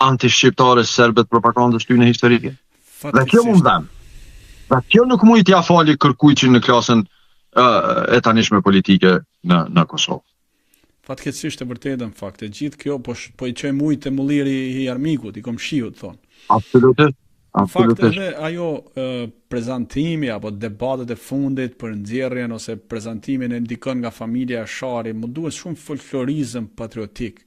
antishqiptare serbe të propagandës tyne historike. Dhe kjo më dhem. Dhe kjo nuk muj t'ja fali kërkujt që në klasën e tanishme politike në, në Kosovë. Fatkeqësisht e vërtetë në fakt, e gjithë kjo po po i çojmë ujë te mulliri i armikut, i komshiut thonë. Absolutisht. Në fakt edhe ajo e, prezantimi apo debatet e fundit për nxjerrjen ose prezantimin e dikën nga familja Jashari, më duhet shumë folklorizëm patriotik.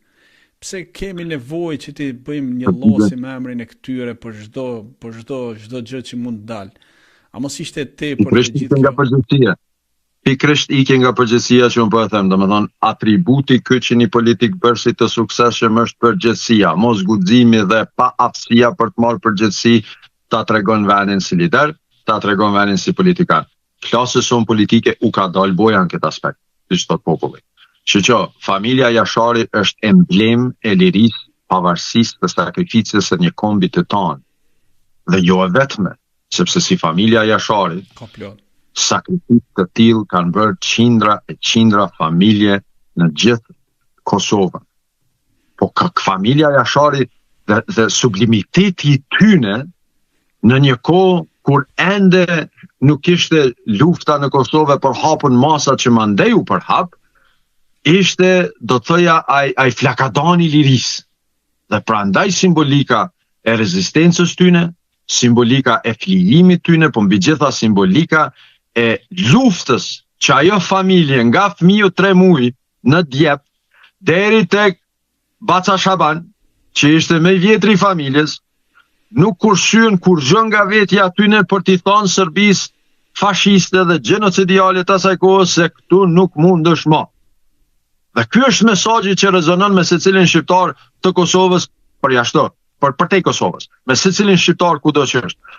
Pse kemi nevojë që t'i bëjmë një llosim emrin e këtyre për çdo për çdo çdo gjë që mund të dalë? A mos ishte tepër e gjithë kjo? Nga përgjegjësia. Pikërisht ikje nga përgjegjësia që unë po e them, domethënë atributi kyç i një politikëbërësi të suksesshëm është përgjegjësia, mos guximi dhe paaftësia për të marrë përgjegjësi ta tregon venin si lider, ta tregon venin si politikan. Klasës sonë politike u ka dalë boja në këtë aspekt, siç thotë populli. Shiqo, familja Jashari është emblemë e lirisë, pavarësisë dhe sakrificës së një kombi të tanë. Dhe jo e vetme, sepse si familja Jashari, ka plot. Sakrificë të tillë kanë bërë qindra e qindra familje në gjithë Kosovën. Po ka familja Jashari dhe, dhe sublimiteti i tyne në një kohë kur ende nuk ishte lufta në Kosovë e përhapun n'masat që mandej u përhap, ishte, do të thoja, ai, ai flakadani i lirisë. Dhe prandaj simbolika e rezistencës tyne, simbolika e flijimit tyne, po mbi gjitha simbolika e luftës që ajo familje nga fëmiu 3 muaj në djep deri tek Baca Shaban, që ishte më i vjetri i familjes, nuk kursyen kurrgjë nga vetja atyne për t'i thanë Serbisë fashiste dhe gjenocidiale të asaj kohës se këtu nuk mundesh ma. Dhe ky është mesazhi që rezonon me secilin shqiptar të Kosovës përjashto, për përtej Kosovës, me secilin shqiptar kudo që është.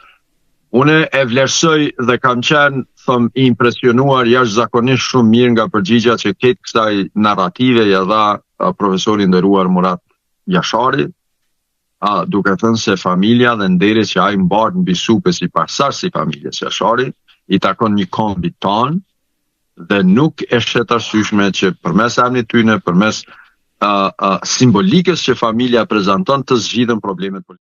Unë e vlerësoj dhe kam qenë, them, i impresionuar jashtëzakonisht shumë mirë nga përgjigja që krejt kësaj narrative ia dha profesori i nderuar Murat Jashari, a, duke thënë se familja dhe nderi që ai mbart mbi supe si pasardhës i familjes Jashari, i takon një kombi tanë dhe nuk e sheh të arsyeshme që përmes emrit tyne, përmes uh, uh, simbolikës që familja prezanton të zgjidhen problemet politike.